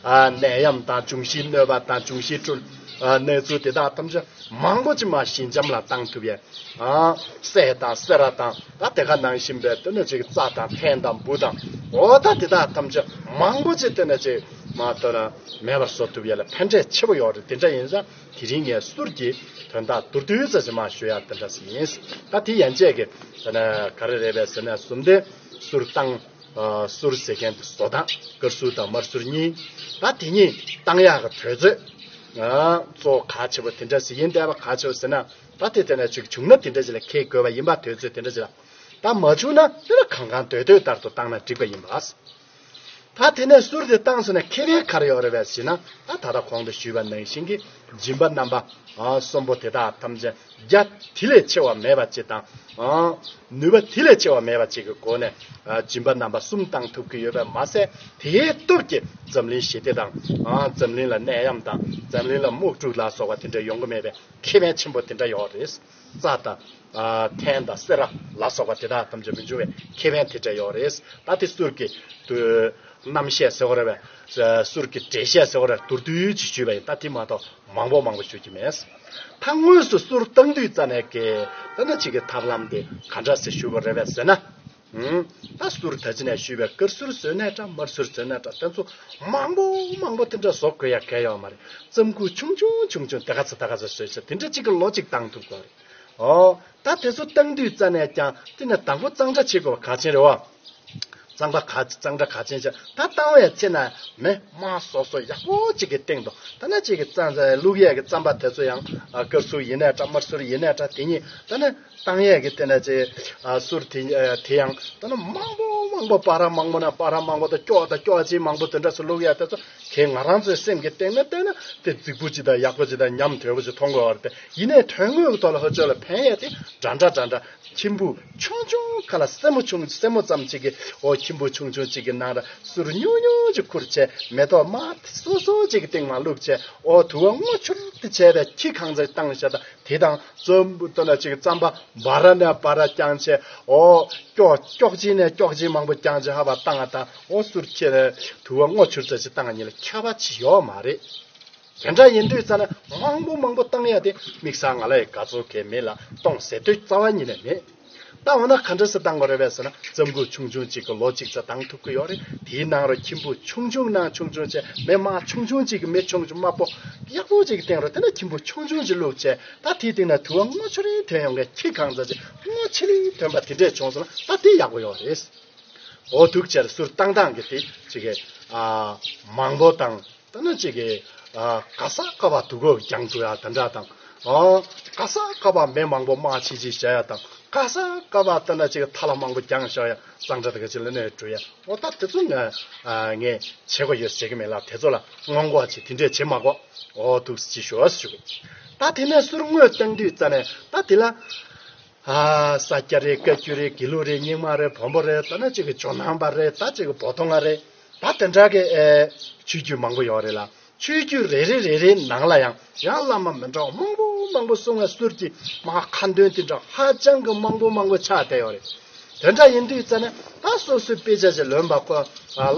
ཨ་ནད་ཡམས་དང་། འབྱུང་བཞིའི་གནོད་པ་དང་། འབྱུང་བཞིའི་འཁྲུལ་ཨ་གནས་ཚུལ་དེ་དག་ཐམས་ཅད་མང་པོ་ཅིག་མར་ཞི་འཇམ་ལ་བཏང་ཐུབ་ཡས། ཨ། སྲས་དང་སེ་ར་དང་། ད་དེ་ག་ནང་བཞིན་པའི་དེ་ནས་ཅིག་རྩྭ་དང་ཐན་དང་འབུ་དང་། འོ་ད་དེ་དག་ཐམས་ཅད་མང་པོ་ཅིག་དེ་ནས་ཅིག་མ་ཐོན་ན་མེད་པར་བཟོ་ཐུབ་ཡ་ལ་ཕན་འབྲས་ཆེ་བོ་ཡོད་རེད། དེ་འདྲ་ཡིན་ཙང་དེ་རིང་ངས་གསུར་གྱི་དོན་དག་མདོར་བསྡུས་ཙམ་ཞིག་མར་ཞུ་ཡ་དེ་འདྲ་ཞིག་ཡིན། ད་དེ་ཡན་ཆད་ཀྱི་དེ་ནས་ག་རེ་རེད་པས་ཟེར་ན། གསུམ་དེ་གསུར་བཏང་། ཨ། གསུར་ཟེར་མཁན་དེ་བཟོ་སྟངས། དཀར་གསུར་དང་དམར་གསུར་གཉིས། ད་དེ་གཉིས་བཏང་ཡག་གི་དུས་ཚོད། ཨ། གཙོ་བོ་གལ་ཆེ་བོ་དེ་འདྲ་ཞིག་ཡིན་བསྡད་པ་གལ་ཆེ་བོ་ཟེར་ན། ད་དེ་དེ་ནས་ཅིག་བྱུང་ན་དེ་འདྲ་ཞིག་ལ་འཁེལ་དགོས་པ་ཡིན་པ། དུས་ཚོད་དེ་འདྲ་ཞིག་ལ། ད་མ་བྱུང་ན་དེ་ལ་གང་གང་འདོད་འདོད་ལྟར་དུ་བཏང་ན་འགྲིག་པ་ཡིན་པ། ད་དེ་ནས་གསུར་དེ་བཏང་སོང་ན་ཁེ་ཕན་ག་རེ་ཡོད་རེད་པས་ཟེར་ན། ད་ད་ལྟ་གོང་དུ་ཞུས་པ་ནང་བཞིན་གྱི་སྦྱིན་པ་རྣམ་པ་ཨ་གསུམ་པོ་དེ་དག་ཐམས་ཅད་རྒྱ་དེ་ལས་ཆེ་བ་མེད་པ་ཅིག་དང་། ཨ་ནུས་པ་དེ་ལས་ཆེ་བ་མེད་པ་ཅིག་གི་སྒོ་ནས་ཨ་སྦྱིན་པ་རྣམ་པ་གསུམ་བཏང་ཐུབ་ཀྱི་ཡོད་པས་མ་ཟད། དེའི་སྟོབས་ཀྱིས་འཛམ་གླིང་ཞི་བདེ་དང་། ཨ་འཛམ་གླིང་ལ་ནད་ཡམས་དང་། འཛམ་གླིང་ལ་དམག་འཁྲུག་ལ་སོགས་པ་དེ་འདྲ་ཡོང་གི་མེད་པའི་ཁེ་ཕན་ཆེན་པོ་དེ་འདྲ་ཡོད་རེད། རྩྭ་དང་། ཨ་ཐན་དང་སེ་ར་ལ་སོགས་པ་དེ་དག་ཐམས་ཅད་མི་འབྱུང་བའི་ཁེ་ཕན་དེ་འདྲ་ཡོད་རེད། ད་དེ་གསུར་གྱི་དུ་རྣམ་བཤད་ཟེར་བ་རེད་པས། གསུར་གྱི་འགྲེལ་བཤད་ཟེར་བ་རེད། མདོར་བསྡུས་ཅིག་ཞུས་པ་ཡིན། ད་དེ་མ་གཏོགས་མང་པོ་མང་པོ་ཞུ་གི་མེད། ད་དངོས་སུ་གསུར་བཏང་དུས་རྩ་ནས་ཀྱི་ད་ནི་ཅིག་གི་ཐབས་ལམ་དེ་ག་འདྲ་ཞིག་ཞུ་དགོས་རེད་པས་ཟེར་ན། ཨུམ། ད་གསུར་ད་ཅི་ནས་ཞུས་པའི་དཀར་གསུར་བཟོས་ནའི་འདྲ། དམར་གསུར་བཟོས་ནའི་འདྲ། དེ་ཚོ་མང་པོ་མང་པོ་དེ་འདྲ་བཟོ་དགོས་ཡ་གལ་ཡོད་མ་རེད། རྩམ་ཁུག་ཆུང་ཆུང་ཆུང་ཆུང་དེ་ག་ཚོད་ད་ག་ཚོད་བཟོས་ཚེ་དེ་འདྲ་གཅིག་གི་ལོ་གཅིག་བཏང་ཐུབ་དགོས་རེད། ཨོ། ད་དེ་ཚོ་བཏང་དུས་རྩ་ནས་ཀྱང་དེ་ནས་དང་པོ་གཙང་སྦྲ་བྱེད་དགོས་པ་གལ་ཆེན་རེད་བ། གཙང་སྦྲ་ག་གཙང་སྦྲ་ག་ཅན་བྱས། ད་བཏང་བའི་ཚེ་ན་མེ་དམར་སོ་སོ་ཡག་པོ་ཅིག་གི་སྟེང་དུ། ད་ནི་ཅིག་གི་རྩམ་བླུག་ཡས་ཀྱི་རྩམ་པ་དེ་ཚོ་ཡང་ཨ་དཀར་སུར་ཡིན་ནའི་འདྲ། དམར་སུར་ཡིན་ནའི་འདྲ། དེ་ཉིད་ད་ནི་བཏང་ཡས་ཀྱི་དེ་ན་ཅིག་ཨ་སུར་དེ་ཨ་དེ་ཡང་ད་ནི་མང་པོ་མང་པོ། སྤར་མང་པོ་ན་སྤར་མང་པོ་དང་སྐྱོགས་དང་སྐྱོགས་ཅིག་མང་པོ་དེ་འདྲ་སུ་བླུག་ཡས་དེ་ཚོ་གས་ང་རང་ཚོའི་སེམས་ཀྱི་སྟེང་ན་བལྟས་ན་དེ་རྫིག་པོ་ཅིག་དང་ཡག་པོ་ཅིག་དང་ཉམས་དོད་པོ་ཅིག་མཐོང་གི་ཡོད་རེད་དེ། ཡིན་ནའི་དོན་དངོས་ཀྱི་ཐོག་ལ་ཧ་ཅོ་ལ་ཕན་ཡས་དེ་འདྲ་འདྲ་འདྲ་འདྲ། ཁྱི་འབུ་ཆུང་ཆུང་ཁ་ལ་སེན་མོ་ཆུང་སེན་མོ་ཙམ་ཅིག་གི་འོ་ཁྱི་འབུ་ཆུང་ཆུང་ཅིག་གི་ནང་ལ་སུར་ཉུང་ཉུང་ཅིག་ཁུར་བྱས། མེ་ཏོག་དམར་སོ་སོ་ཅིག་གི་སྟེང་མར་བླུགས་བྱས། འོ་དུ་བ་སྔོ་ཆུར་དེ་བྱས་པའི་ཁྱི་གང་ཚ་བཏང་བཞག་ད། དེ་དང་རྩམ་བུ་ལྟ་ན་ཅིག་རྩམ་པ་འབར་ནས་འབར་རྐྱང་བྱས། འོ་སྐྱོགས་སྐྱོགས་ཅིག་ནས་སྐྱོགས་ཅིག་མང་པོ་རྐྱང་བྱས་ཧ་བ་བཏང་ང་དང་། འོ་སུར་ཁྱི་དུ་བ་སྔོ་ཆུར་ཙམ་ཅིག་བཏང་ང་གཉིས་ལ་ཁྱད་པར་ཅི་ཡོད་མ་རེད། དེ་འདྲ་ཡིན་དུས་ཙ་ན་མང་པོ་མང་པོ་བཏང་ཡ་དེ་དམིགས་བསལ་ང་ལ་ཡི་དགའ་ཚོར་གས་མེད་ལ། གཏོང་ཟེར་དུས་རྩ་བ་ཉིད་ནས་མེད། ད་འོ་ན་ག་འདྲ་སེ་བཏང་དགོས་རེད་པས་ཟེར་ན། རྩམ་ཁུག་ཆུང་ཆུང་གཅིག་གི་ལོ་གཅིག་ཙམ་བཏང་ཐུབ་ཀྱི་ཡོད་རེད། དེའི་ནང་རུ་ཁྱི་འབུ་ཆུང་ཆུང་ནང་ཆུང་ཆུང་བྱས། མེ་དམར་ཆུང་ཆུང་གཅིག་གི་མེ་ཆུང་ཆུང་དམར་པོ་ཡག་པོ་གཅིག་གི་སྟེང་རུ་དེ་ན་ཁྱི་འབུ་ཆུང་ཆུང་གཅིག་བླུགས་བྱས། ད་དེའི་སྟེང་ན་དུ་བ་སྔོ་ཆུ་རེ་ཐོན་ཡོང་མཁན་ཁྱི་གང་ཚ་ཅིག་སྔོ་ཆི་ལི་ཐོན་པ་དེ་འདྲས་བྱུང་སོང་ན་ད་དེ་ཡག་པོ་ཡོད་རེད། འོ་འདུག་བྱས་སུར་བཏང་སྟངས་ཀྱི་དེ་ཅིག་གི་ཨ་མང་པོ་དང་། ད་ནི་ཅིག་གི་ཨ་ག་ས་ག་བ་དུག་གོ་རྒྱང་འགྲོ་ཡ་དེ་འདྲ་དང་། ཨ་ག་ས་ག་བ་མེ་མང་པོ་དམག་ཆི་ཆི་བྱ་ཡ་དང་། ག་ས་ག་བ་ད་ནི་ཅིག་ཐ་ལ་མང་པོ་རྒྱང་བཞག་ཡ་གཙང་སྦྲ་དེ་ག་ཅིག་ལ་གནས་འགྲོ་ཡ། འོ་ད་དེ་ཚོ་ང་ཨ་ངས་བྱེད་དགོས་ཡོད་ཟེར་གི་མེད་ལ། དེ་ཚོ་ལ་སྔོན་འགོག་ཅིག་དེ་འདྲས་བྱེད་མ་དགོས། འོ་འདུག་ཅིག་ཞུ་བ་ཞུ་གི། ད་དེ་ནས་སུར་དངོས་བཏང་དུས་ཙ་ནས་ད་དེ་ལ། ཨ་ས་སྐྱ་རེད། བཀའ་བརྒྱུད་རེད། དགེ་ལུགས་རེད། རྙིང་མ་རེད། བོན་པོ་རེད། ད་ནི་ཅིག་གི་ཇོ་ནང་པ་རེད། ད་ཅིག་གི་བོ་དོང་ང་རེད། ད་དེ་འདྲ་གི་ཨེ་ཆོས་བརྒྱུད་མང་པོ་ཡོད་རེད་ལ། ཆོས་བརྒྱུད་རེ་རེ་རེ་རེའི་ནང་ལ་ཡང་ཡང་བླ་མ་མི་འདྲ་བ་མང་པོ་མང་པོ་གསུང་བའི་སུར་གྱི་མ་ཁ་འདོན་དེ་འདྲ་ཧ་ཅང་གི་མང་པོ་མང་པོ་ཆགས་བསྡད་ཡོད་རེད། དེ་འདྲ་ཡིན་དུས་ཙ་ནས་ད་སོ་སོའི་དཔེ་ཆ་ཅིག་ལོན་པ་ཁོ་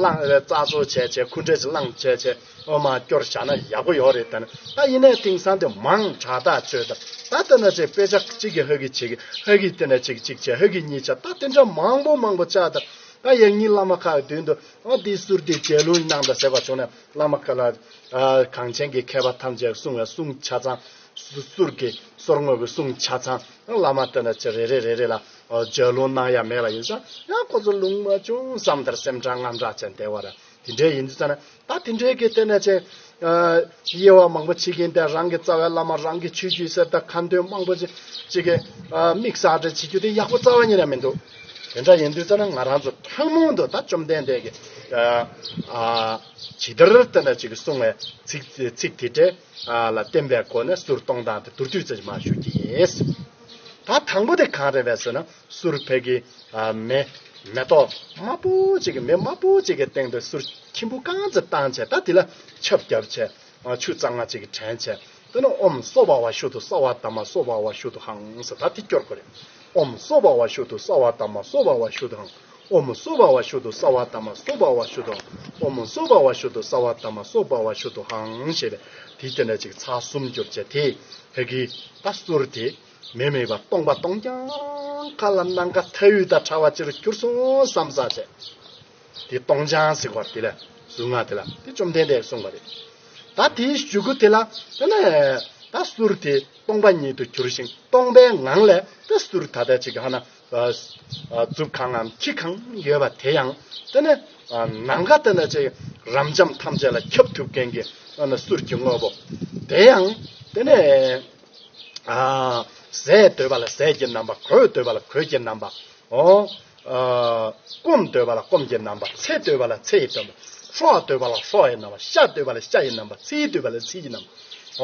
བླངས་རྩ་གཙོ་བྱས་བྱས། ཁུ་འབྲས་ཅིག་བླངས་བྱས་བྱས། ཨོ་མ་སྐྱོར་བཞག་ན་ཡག་པོ་ཡོད་རེད། ད་ནི་ད་ཡིན་ནའི་དེང་སང་དེ་མང་དྲགས་ཐག་ཆོད། ད་ད་ལྟ་ན་ཅིག་དཔེ་ཆ་གཅིག་གིས་ཧ་གི་ཅིག་ཧ་གི་དེ་ན་ཅིག་གཅིག་བྱས། ཧ་གི་གཉིས་བྱས། ད་དེ་འདྲ་མང་པོ་མང་པོ་ཆགས། ད་ད་ཡང་ཉིན་བླ་མ་ཁག་མདུན་དུ་ཨ་དེའི་སུར་དེ་རྒྱལ་ལུང་གནང་ད་ཟེར་བ་བྱུང་ན། བླ་མ་ཁག་ལ་ཨ་གངས་ཅན་གྱི་མཁས་པ་ཐམས་ཅད་གསུང་བའི་གསུང་ཆ་ཚང་། སུ་སུར་གྱི་སོར་མོ་གི་གསུང་ཆ་ཚང་། བླ་མ་དེ་ན་ཅིག་རེ་རེ་རེ་རེ་ལ་ཨ་རྒྱལ་ལུང་གནང་ཡ་མེད་པ་ཡིན་ཙང་། ཡང་ཁོ་ཚོ་ལུང་མ་བྱུང་བསམ་དར་སེམས་ཁྲལ་དངངས་སྐྲག་བྱས་བསྡད་པ་རེད། དེ་འདྲའི་ཡིན་དུས་ཙ་ན་ད་དེ་འདྲའི་གི་དེ་ནས་ཅིག་ཨ་དབྱེ་བ་མང་པོ་ཕྱེ་གིན་དེ། རང་གི་རྩ་བའི་བླ་མ། རང་གི་ཆོས་བརྒྱུད་ཟེར་ད་ཁ་འདོན་མང་པོ་ཅིག་ཅིག་གི་ཨ་དམིགས་བསལ་འདྲ་བྱེད་རྒྱུ་དེ་ཡག་པོ་རྩ་བ་ཉིད་ནས་མི་འདུག་དེ་འདྲ་ཡིན་དུས་ཙ་ན་ང་རང་ཚོ་ཐུན་མོང་དུ་ད་བཅོམ་ལྡན་འདས་ཀྱི་ཨ་ཨ་ཇི་ལྟར་དེ་ནས་ཅིག་གསུང་བའི་ཚིག་ཚིག་དེ་འདྲའི་ཨ་ལ་བརྟེན་པའི་སྒོ་ནས་སུར་གཏོང་སྟངས་དེ་མདོར་བསྡུས་ཙམ་ཞིག་མར་ཞུ་གི་ཡིན། ད་དང་པོ་དེ་གང་རེད་པས་ཟེར་ན། སུར་ཕ་གི་ཨ་མེ་མེ་ཏོག་དམར་པོ་ཅིག་གི་མེ་དམར་པོ་ཅིག་གི་སྟེང་དུ་སུར་ཁྱི་འབུ་རྐང་ཙམ་བཏང་བྱས། ད་དེ་ལ་ཆབ་བརྒྱབ་བྱས། ཨ་ཆུ་གཙང་མ་ཅིག་གིས་བྲན་བྱས། དེ་ནས་ཨོཾ་སྭ་བྷཱ་ཝ་ཤུདྡྷོ་སརྦ་དྷརྨ་སྭ་བྷཱ་ཝ་ཤུདྡྷོ་ཧཾ་ཟེར། ད་དེ་སྐྱོར་དགོས་རེད། ཨོཾ་སྭ་བྷཱ་ཝ་ཤུདྡྷོ་སརྦ་དྷརྨ་སྭ་བྷཱ་ཝ་ཤུདྡྷོ་ཧཾ། ཨོཾ་སྭ་བྷཱ་ཝ་ཤུདྡྷོ་སརྦ་དྷརྨ་སྭ་བྷཱ་ཝ་ཤུདྡྷོ་ཧཾ། ཨོཾ་སྭ་བྷཱ་ཝ་ཤུདྡྷོ་སརྦ་དྷརྨ་སྭ་བྷཱ་ཝ་ཤུདྡྷོ་ཧཾ་ཞེས་པས། དེ་དེ་ནས་ཅིག་ཚར་གསུམ་བསྐྱུར་བྱས། དེ་ཕ་གི་ད་སུར་དེ་མེ་མེད་པ་སྟོང་པ་སྟོང་རྐྱང་ཁ་ལ་ནམ་མཁའ་མཐའ་དབུས་དང་བྲལ་བ་ཅིག་གྱུར་སོང་བསམ་ས་བྱས། དེ་སྟོང་རྐྱང་ཟེར་བ་དེ་ལ་གཟུངས་སྔགས་དེ་ལ་དེ་བཅོམ་ལྡན་འདས་གསུངས་པ་རེད། ད་དེའི་གཞུག་གུ་དེ་ལ་དེ་ནས་ད་སུར་དེ་སྟོང་པ་ཉིད་དུ་གྱུར་ཞིང་སྟོང་པའི་ངང་ལས་དེ་སུར་ད་ལྟ་ཅིག་ཧ་ན་ཨ་ཨ་མཛུབ་གང་ངམ་ཁྱི་གང་ཡོད་པ་དེ་ཡང་དེ་ནས་ཨ་ནམ་མཁའ་དེ་ནས་ཅིག་རབ་འབྱམས་ཐམས་ཅད་ལ་ཁྱབ་ཐུབ་མཁན་གྱི་ཨ་ན་སུར་གྱི་དངོས་པོ་དེ་ཡང་དེ་ནས་ཨ་ཟས་འདོད་པ་ལ་ཟས་ཀྱི་རྣམ་པ། གོས་འདོད་པ་ལ་གོས་ཀྱི་རྣམ་པ། ཨོ། ཨ་སྐོམ་འདོད་པ་ལ་སྐོམ་གྱི་རྣམ་པ། ཚེ་འདོད་པ་ལ་ཚེ་ཡི་རྣམ་པ། སྲོག་འདོད་པ་ལ་སྲོག་ཡི་རྣམ་པ། ཤ་འདོད་པ་ལ་ཤ་ཡི་རྣམ་པ། ཚིལ་འདོད་པ་ལ་ཚིལ་གྱི་རྣམ་པ།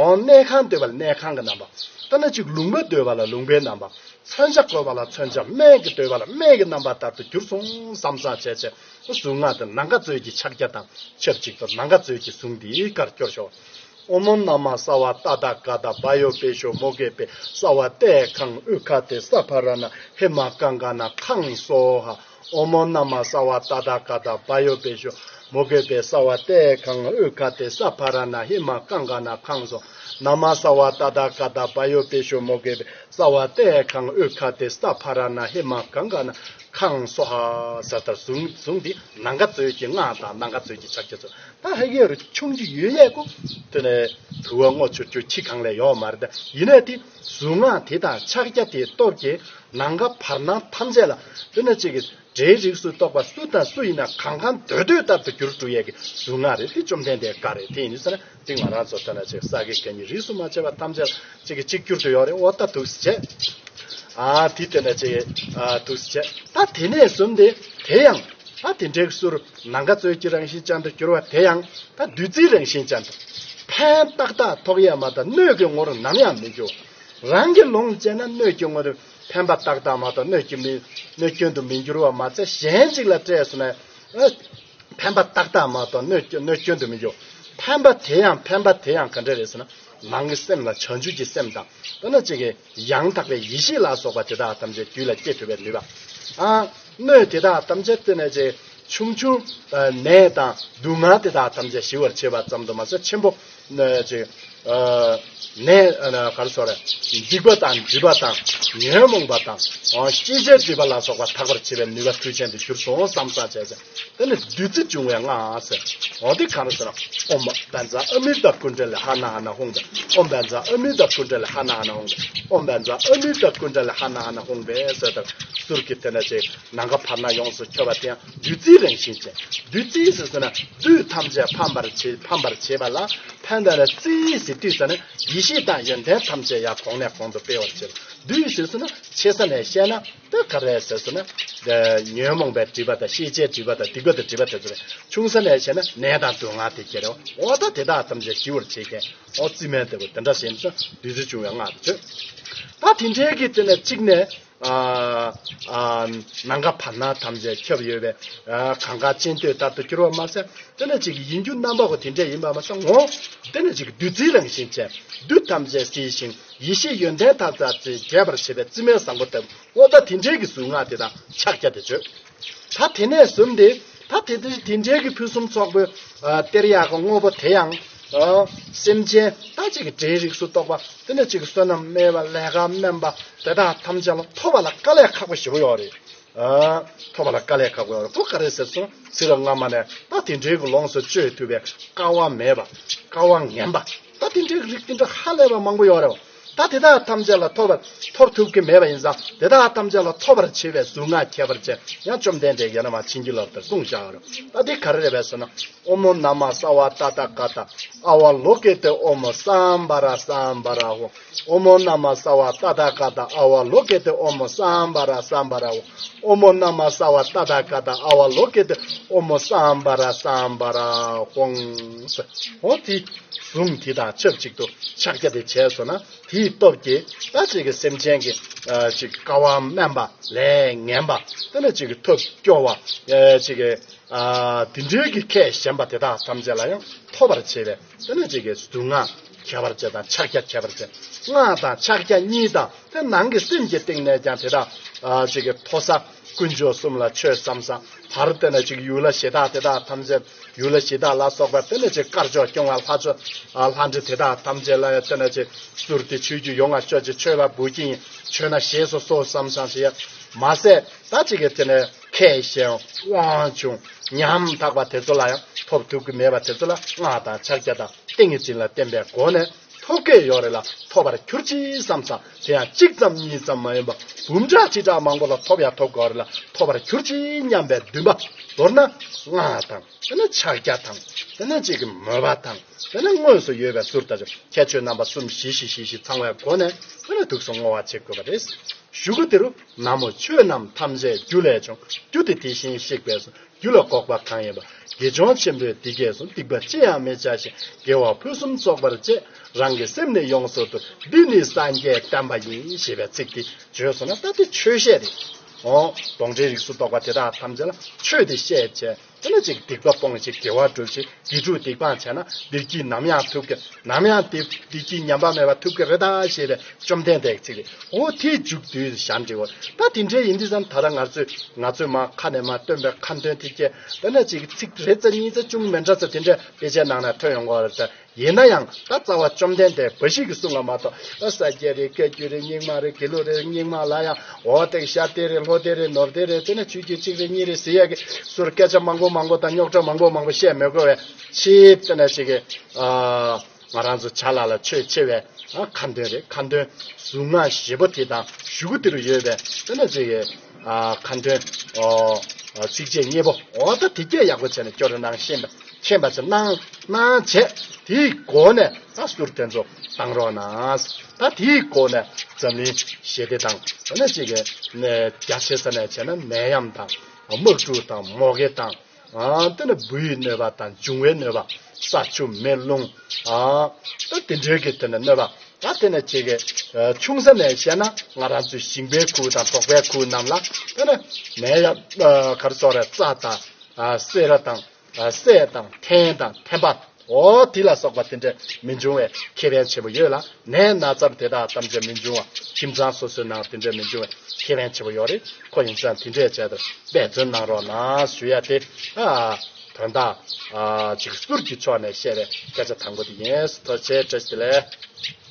ཨོ། གནས་ཁང་འདོད་པ་ལ་གནས་ཁང་གི་རྣམ་པ། ད་ནི་ཅིག་ལུང་པ་འདོད་པ་ལ་ལུང་པའི་རྣམ་པ། མཚོན་ཆ་དགོས་པ་ལ་མཚོན་ཆ། སྨན་གྱི་འདོད་པ་ལ་སྨན་གྱི་རྣམ་པ་ལྟར་དུ་གྱུར་སོང་བསམ་ས་བྱས་བྱས། གཟུངས་སྔགས་དེ་ནམ་མཁའ་མཛོད་ཀྱི་ཕྱག་རྒྱ་དང་ཆབས་ཅིག་ཏུ་ནམ་མཁའ་མཛོད་ཀྱི་གཟུངས་འདིའི་ཁར་སྐྱོར་ཤོག། ཨོཾ་ན་མ་སརྦ་ཏ་ཐཱ་ག་ཏ་བྷ་ཡོ་པེ་ཤོ་མོ་གྷེ་པེ་སརྦ་ཏེ་ཁཾ་ཨུ་ཁ་ཏེ་ས་ཕ་ར་ཎ་ཧེ་མ་ཀ་ཀ་ན་ཁཾ་སྭཱ་ཧཱ། ཨོཾ་ན་མ་སརྦ་ཏ་ཐཱ་ག་ཏ་བྷ་ཡོ་པེ་ཤོ་མོ་གྷེ་པེ་སརྦ་ཏེ་ཁཾ་ཨུ་ཁ་ཏེ་ས་ཕ་ར་ཎ་ཧེ་མ་ཀ་ཀ་ན་ཁཾ་སྭཱ་ཧཱ། ན་མ་སརྦ་ཏ་ཐཱ་ག་ཏ་བྷ་ཡོ་པེ་ཤོ་མོ་གྷེ་པེ་སརྦ་ཏེ་ཁཾ་ཨུ་ཁ་ཏེ་ས་ཕ་ར་ཎ་ཧེ་མ་ཀ་ཀ་ན་ ཁཱན་སྭཱ་ཧཱ་ཟེར་ལྟར་གཟུངས་གཟུངས་འདི་ནམ་མཁའ་མཛོད་ཀྱི་སྔགས་དང་ནམ་མཁའ་མཛོད་ཀྱི་ཕྱག་རྒྱ་ཚོ། ད་ཧེ་གེ་རུ་ཆུང་རྒྱུ་ཡོད་ཡས་ཀོ། དེ་ནས་དུ་བ་སྔོ་ཆུ་རྒྱུ་ཁྱི་གང་ལས་ཡོད་མ་རེད། ད་ཡིན་ནའི་དེ་གཟུངས་སྔགས་དེ་དང་ཕྱག་རྒྱ་དེའི་སྟོབས་ཀྱིས་ནམ་མཁའ་བར་སྣང་ཐམས་ཅད་ལ། དེ་ནས་གཅིག་གི་སྒྲའི་རིགས་སུ་གཏོགས་པ་སུ་དང་སུ་ཡིན་ན་གང་གང་འདོད་འདོད་ལྟར་དུ་འགྱུར་འགྲོ་ཡས་ཀྱི་གཟུངས་སྔགས་རེད། དེ་བཅོམ་ལྡན་འདས་བཀའ་རེད། དེ་ཡིན་དུས་ཙ་ན་དེ་ང་རང་ཚོ་ལྟ་ན་ཅིག་ས་དགེ་བཀའ་རྙིང་རིས་སུ་མ་ཆད་པ་ཐམས་ཅད་ཅིག་གི་གཅིག་གྱུར་དུ་ཡོད་རེད། འོ་ད་འདུག་སེ་བྱས། ཨ་དེ་ལྟ་ན་ཅིག་ཨ་འདུག་སེ་བྱས། ད་དེ་ནས་བཟུང་སྟེ་དེ་ཡང་ད་དེ་འདྲའི་གསུར་ནམ་མཁའ་མཛོད་ཀྱི་རང་བཞིན་ཅན་དུ་གྱུར་པ་དེ་ཡང་ད་བདུད་རྩིའི་རང་བཞིན་ཅན་དུ་ཕན་ཏག་ཏག་ཐོགས་ཡས་མ་གཏོགས་གནོད་ཀྱི་ངོར་ནམ་ཡང་མི་འགྱུར། རང་གི་ལོངས་སྤྱད་ན་གནོད་ཀྱི་ངོར་ཕན་པ་ཏག་ཏག་མ་གཏོགས་གནོད་ཀྱི་མི་གནོད་སྐྱོན་དུ་མི་འགྱུར་བ་མ་ཚད། གཞན་ཅིག་ལ་སྤྲད་སོང་ན་ཨ་ཕན་པ་ཏག་ཏག་མ་གཏོགས་གནོད་སྐྱོན་གནོད་སྐྱོན་དུ་མི་འགྱུར། ཕན་པ་དེ་ཡང་ཕན་པ་དེ་ཡང་ག་འདྲ་རེད་ཟེར་ན། ནང་གི་སེམས་ལ་བྱང་ཆུབ་ཀྱི་སེམས་དང་། དེ་ནས་གཅིག་གི་ཡང་དག་པའི་ཡེ་ཤེས་ལ་སོགས་པ་དེ་དག་ཐམས་ཅད་རྒྱུད་ལ་སྐྱེ་ཐུབ་པའི་ནུས་པ། ཨ་གནོད་དེ་དག་ཐམས་ཅད་དེ་ནས་ཅིག་ཆུང་ཆུང་ནད་དང་སྡུག་བསྔལ་དེ་དག་ཐམས་ཅད་ཞི་བར་བྱེད་པ་ཙམ་དུ་མ་ཟད། ཆེན་པོ་ནད་ཅིག་ནད་ག་རེ་ཟེར་རེད། སྡིག་པ་དང་སྒྲིབ་པ་དང་ཉོན་མོངས་པ་དང་ཤེས་བྱའི་སྒྲིབ་པ་ལ་སོགས་པ་དག་པར་བྱེད་པའི་ནུས་པ་མཐུ་ཅན་དུ་གྱུར་སོང་བསམ་བསམ་བྱས་ཟེར། དེ་ནི་བདུད་རྩི་འབྱུང་བའི་སྔགས་ཟེར། འོ་དེ་ག་རེ་ཟེར་ན། ཨོཾ་བཛྲ་ཨ་མི་ཏ་ཀུན་ཌ་ལི་ཧ་ན་ཧ་ན་ཧཱུྃ་ཕཊ། ཨོཾ་བཛྲ་ཨ་མི་ཏ་ཀུན་ཌ་ལི་ཧ་ན་ཧ་ན་ཧཱུྃ་ཕཊ། ཨོཾ་བཛྲ་ཨ་མི་ཏ་ཀུན་ཌ་ལི་ཧ་ན་ཧ་ན་ཧཱུྃ་ཕཊ་ཟེར་ལྟར་གསུར་གྱི་དེ་ནས་ཅིག་ནམ་མཁའ་བར་སྣང་ཡོངས་སུ་ཁྱབ་པ་དེ་ཡང་བདུད་རྩིའི་རང་བཞིན་ཅན། བདུད་རྩི་ཟེར་ཟེར་ན་བདུད་ཐམས་ཅད་ཕམ་པར་བྱེད་ཕམ་པར་བྱེད་པ་ལ། ཕན་དང་ལ་རྩི་ཟེར་དུས་ཙ་ན་ཡེ་ཤེས་དང་ཡོན་ཏན་ཐམས་ཅད་ཡང་གོང་ནས་གོང་དུ་སྤེལ་བར་བྱེད། བདུད་ཟེར་ཟེར་ན་ཆེ་ས་ནས་བཤད་ན། ད་ག་རེ་ཟེར་ཟེར་ན། ཉོན་མོངས་པའི་སྒྲིབ་པ་དང་ཤེས་བྱའི་སྒྲིབ་པ་དང་སྡིག་པ་དང་སྒྲིབ་པ་དེ་ཚོ་རེད། ཆུང་ས་ནས་བྱས་ན་ནད་དང་སྡུག་བསྔལ་དེ་སྐྱེ་རེད། འོ་ད་དེ་དག་ཐམས་ཅད་ཞི་བར་བྱེད་མཁན་འོ་རྩི་སྨན་དེ་བོ་དེ་འདྲ་ཞིག་ཡིན་ཙང་བདུད་རྩི་འབྱུང་བའི་སྔགས་དེ་བརྗོད། ད་དེ་འདྲའི་གི་དེ་ནས་གཅིག་ནས་ཨ་ཨ་ནམ་མཁའ་བར་སྣང་ཐམས་ཅད་ཁྱབ་ཡོད་པའི་ཨ་གང་ག་ཅན་ཏོག་ལྟར་དུ་གྱུར་པ་མ་ཟད། དེ་ནས་གཅིག་ཡིན་རྒྱུ་རྣམ་པ་གོ་དེ་འདྲ་ཡིན་པ་མ་ཟད། འོ་དེ་ནས་གཅིག་བདུད་རྩིའི་རང་བཞིན་ཅན། བདུད་ཐམས་ཅད་བསིལ་ཞིང་ཡེ་ཤེས་ཡོན་ཏན་དག་ཚར་ཅིག་རྒྱས་པར་བྱེད་པའི་རྩི་སྨན་བཟང་པོ་ལྟ་བུ། འོ་ད་དེ་འདྲའི་གི་གཟུངས་སྔགས་དེ་དང་ཕྱག་རྒྱ་དེ་བརྗོད། ད་དེ་ནས་བཟུང་སྟེ་ད་དེ་དེ་དེ་འདྲའི་གི་ཕུན་སུམ་ཚོགས་པའི་ཨ་གཏེར་ཡག་གི་དངོས་པོ་དེ་ཡང་ཨ་སེམས་ཅན་ད་ཅིག་གི་སྒྲའི་རིགས་སུ་གཏོགས་པ། དེ་ནས་ཅིག་གི་བསོད་ནམས་དམན་པ་ལས་ཀ་དམན་པ་དེ་དག་ཐམས་ཅད་ལ་ཐོབ་པ་ལ་དཀའ་ལས་ཁག་པོ་ཞེ་པོ་ཡོད་རེད། ཨ་ཐོབ་པ་ལ་དཀའ་ལས་ཁག་པོ་ཡོད་རེད། ཁོ་ག་རེ་ཟེར་སོང་ཚེ་རབས་སྔ་མ་ནས་ད་དེ་འདྲའི་གི་ལོངས་སུ་སྤྱོད་ཐུབ་པའི་དཀའ་བ་མེད་པ། དཀའ་བ་ངན་པ། ད་དེ་འདྲའི་རིགས་དེ་འདྲ་ཧ་ལས་པ་མང་པོ་ཡོད་རེད། ད་དེ་དག་ཐམས་ཅད་ལ་ཐོབ་པར་ཐོབ་ཐུབ་ཀྱི་མེད་པ་ཡིན་ཙང་། དེ་དག་ཐམས་ཅད་ལ་ཐོབ་པར་བྱེད་པའི་གཟུངས་སྔགས་ཁྱད་པར་ཅན་ཡང་བཅོམ་ལྡན་འདས་ཡ་ན་མ་བྱིན་གྱིས་བརླབས་ལྟར་གསུངས་བཞག་རེད། ད་དེ་ག་རེ་རེད་པས་ཟེར་ན། ཨོ་མོ་ན་མ་ས་བ་ཏ་ཏ་ག་ཏ་ཨ་བ་ལོ་ཀེ་ཏེ་ཨོ་མོ་སམ་བྷ་ར་སམ་བྷ་ར་ཧོ། ཨོ་མོ་ན་མ་ས་བ་ཏ་ཏ་ག་ཏ་ཨ་བ་ལོ་ཀེ་ཏེ་ཨོ་མོ་སམ་བྷ་ར་སམ་བྷ་ར་ཧོ། ཨོ་མོ་ན་མ་ས་བ་ཏ་ཏ་ག་ཏ་ཨ་བ་ལོ་ཀེ་ཏེ་ཨོ་མོ་སམ་བྷ་ར་སམ་བྷ་ར་ཧོང་། འོ་དེ་གཟུངས་དེ་དང་ཆབས་ཅིག་ཏུ་ཕྱག་རྒྱ་དེ་བྱས་སོང་ན། དེའི་སྟོབས་ཀྱིས་ད་ཅིག་གི་སེམས་ཅན་གྱི་ཨ་ཅིག་དཀའ་བ་དམན་པ་ལས་ངན་པ། དེ་ནས་ཅིག་གི་ཐབས་སྐྱོ་བ། ཨ་ཅིག་གི་ཨ་དེ་འདྲའི་གི་ཁས་ཞན་པ་དེ་དག་ཐམས་ཅད་ལ་ཡང་ཐོབ་པར་བྱེད་པའི་དེ་ནས་ཅིག་གི་གཟུངས་སྔགས་ཁྱད་པར་ཅན་དང་ཕྱག་རྒྱ་ཁྱད་པར་ཅན། སྔགས་དང་ཕྱག་རྒྱ་གཉིས་དང་དེ་ནང་གི་སེམས་ཀྱི་སྟེང་ནས་ཀྱང་དེ་དག་ཨ་ཅིག་གི་མཐོ་ས་དཀོན་མཆོག་གསུམ་ལ་མཆོད་བསམ་བསམ། བར་དེ་ནས་ཅིག་ཡུལ་ལྷ་གཞི་བདག་དེ་དག་ཐམས་ཅད་ཡུལ་ལྷ་གཞི་བདག་ལ་སོགས་པ་དེ་ནས་ཅིག་དཀར་ཕྱོགས་སྐྱོང་བ་ལྷ་ཕྱོགས་ཨ་ལྷ་འདྲེ་དེ་དག་ཐམས་ཅད་ལ་ཡང་དེ་ནས་ཅིག་བསུར་ཏེ་མཆོད་རྒྱུ་ཡོང་བ་ཤོག་ཅིག་མཆོད་པ་འབུལ་གྱི་ཡིན། མཆོད་ན་བཞེས་སུ་གསོལ་བསམ་བསམ་ཞིག་ཡ་མ་ཟད། ད་ཅིག་གི་དེ་ནས་ཁས་ཞན་དབང་ཆུང་ཉམ་ཐག་པ་དེ་ཚོ་ལ་ཡང་ཐོབ་ཐུབ་ཀྱི་མེད་པ་དེ་ཚོ་ལ་སྔགས་དང་ཕྱག་རྒྱ་དང་ཏིང་ངེ་འཛིན་ལ་བརྟེན་པའི་སྒོ་ནས་ཐོབ་ཀྱི་ཡོད་རེད་ལ། ཐོབ་པར་གྱུར་ཅིག་བསམ་བསམ། དེ་ཡང་གཅིག་ཙམ་གཉིས་ཙམ་མ་ཡིན་པ་འབུམ་ཕྲག་ཁྲི་ཕྲག་མང་པོ་ལ་ཐོབ་ཡང་ཐོབ་དགོས་རེད་ལ། ཐོབ་པར་གྱུར་ཅིག་སྙམ་པའི་འདུན་པ། མདོར་ན་སྔགས་དང་། དེ་ནས་ཕྱག་རྒྱ་དང་། དེ་ནས་གཅིག་གི་མོས་པ་དང་། དེ་ནས་དངོས་སུ་ཡོད་པའི་ཟུར་ལྟ་ཅིག་ཁྱད་ཆོས་རྣམ་པ་གསུམ་ཞི་ཞི་ཞི་ཞི་ཚང་བའི་སྒོ་ནས་དེ་ནས་ཐུགས་སུ་བསྔོ་བ་བྱེད་དགོས་པ་རེད། གཞུག་གུ་དེ་རུ་ན་མོ་ཆོས་རྣམས་ཐམས་ཅད་རྒྱུ་ལས་བྱུང་། རྒྱུ་དེ་དེ་བཞིན་གཤེགས་པས་སོ། རྒྱུ་ལ་འགོག་པ་གང་ཡིན་པ། དགེ་སྦྱོང་ཆེན་པོས་འདི་སྐད་གསུངས། སྡིག་པ་ཅི་ཡང་མི་བྱ་ཞིང་། དགེ་བ་ཕུན་སུམ་ཚོགས་པར་སྤྱད། རང་གི་སེམས་ནི་ཡོངས་སུ་འདུལ། འདི་ནི་སངས་རྒྱས་བསྟན་པ་ཡིན། ཞེས་པའི་ཚིག་འདི་བརྗོད་སོང་ན་ད་དེ་ཆོས་བཤད་རེད། འོ་དོང་ཁྲའི་རིགས་སུ་གཏོགས་པ་དེ་དག་ཐམས་ཅད་ལ་ཆོས་འདི་བཤད་བྱས། དེ་ནས་ཅིག་སྡིག་པ་སྤོང་ཅིག་དགེ་བ་སྒྲུབ་ཅིག་དགེ་ཕྲུག་སྡིག་སྤང་བྱས་ན་བདེ་སྐྱིད་ནམ་ཡང་ཐོབ་ཀྱི། ནམ་ཡང་བདེ་བདེ་སྐྱིད་ཉམས་པ་མེད་པ་ཐོབ་ཀྱི་རེད་ད་ཞེས་པའི་བཅོམ་ལྡན་འདས་ཀྱི་ཚིག་རེད། འོ་དེའི་མཇུག་བསྡུས་ཞལ་འདྲི་བ། ད་དེ་འདྲའི་ཡིན་དུས་ཙམ་ད་ལྟ་ང་ཚོས་ང་ཚོས་མ་ཁ་ནས་མ་བཏོན་པའི་ཁ་འདོན་དེ་སྐད་དེ་ནས་ཅིག་ཚིག་རེ་ཙམ་གཉིས་ཙམ་ཅུང་མི་འདྲ་ཙམ་དེ་འདྲའི་དཔེ་ཆའི་ནང་ན་ཐོན་ཡོང་གི་རེད་ད། ཡིན་ན་ཡང་ད་རྩ་བ་བཅོམ་ལྡན་འདས་འབའ་ཞིག་གི་གསུང་ལ་མ་གཏོགས་ཨ་ས་སྐྱ་རེད། བཀའ་བརྒྱུད་རེད། རྙིང་མ་རེད། དགེ་ལུགས་རེད། རྙིང་མ་ལ་ཡང་འོ་དེ་ཤར་ཏེ་རེད། ལྷོ་ཏེ་རེད། ནོར་ཏེ་རེད། དེ་ནས་ཆོས་བརྒྱུད་གཅིག་རེད་གཉིས་རེད་ཟེར་ཡ་གི་ཟུར་སྐད་ཆ་མང་པོ་མང་པོ་དང་རྙོག་དྲ་མང་པོ་མང་པོ་བཤད་མི་དགོས་པའི་ཆེད་དེ་ནས་ཅིག་གི་ཨ་ང་རང་ཚོ་བྱ་ལ་ལ་ཆོས་ཆེ་བའི་ཨ་ཁ་འདོན་རེད། ཁ་འདོན་གཟུངས་སྔགས་བཞི་པོ་དེ་དང་གཞུག་གུ་དེ་རུ་ཡོད་པའི་དེ་ནས་ཅིག་གི་ཨ་ཁ་འདོན་ཨོ་ཚིགས་བཅད་གཉིས་པོ་འོ་ད་དེ་སྐད་ཡག་པོ་བྱས་ནས་སྐྱོར་རེ་གནང་ཤེས་པ། མཁྱེན་པ་ཚོ་གནང་གནང་བྱས་དེའི་སྒོ་ནས་ད་ཟུར་དེ་ཚོ་བཏང་རོགས་གནང་། ད་དེའི་སྒོ་ནས་འཛམ་གླིང་ཞི་བདེ་དང་ད་ནས་ཅིག་གི་ནས་རྒྱ་ཆེ་ས་ནས་བྱས་ན་ནད་ཡམས་དང་དམག་འཁྲུག་དང་མུ་གེ་དང་ཨ་དེ་ནས་འབུ་ཡི་གནོད་པ་དང་འབྱུང་བའི་གནོད་པ་ས་ཆུ་མེ་རླུང་ཨ་ད་དེ་འདྲའི་གི་དེ་ནས་གནོད་པ་ད་དེ་ནས་ཅིག་གི་ཆུང་ས་ནས་བཤད་ན་ང་རང་ཚོའི་ཞིང་པའི་ཁུལ་དང་འབྲོག་པའི་ཁུལ་རྣམས་ལ་དེ་ནས་ནད་ཡམས་ག་རེ་ཟེར་རེད། རྩྭ་དང་ཨ་སེར་བ་དང་། སྲས་དང་ཐན་དང་ཐན་པ། འོ་དེ་ལ་སོགས་པ་དེ་འདྲ་མི་འབྱུང་བའི་ཁེ་ཕན་ཆེན་པོ་ཡོད་ལ། ནད་ན་ཚ་དེ་དག་ཐམས་ཅད་མི་འབྱུང་བ་ཁྱིམ་ཚང་སོ་སོའི་ནང་དེ་འདྲ་མི་འབྱུང་བའི་ཁེ་ཕན་ཆེན་པོ་ཡོད་རེད། ཁོ་ཡིན་ཙང་དེ་འདྲས་བྱས་ཏེ་འབད་བརྩོན་གནང་རོགས་གནང་ཞུ་ཡ་དེ་ཨ་དོན་དག་ཨ་ཅིག་ཟུར་གྱི་ཕྱོགས་ནས་བཤད་པའི་སྐད་ཆ་དང་པོ་དེ་ཡིན། ཐུགས་རྗེ་ཆེ། བཀྲ་ཤིས་བདེ་ལེགས།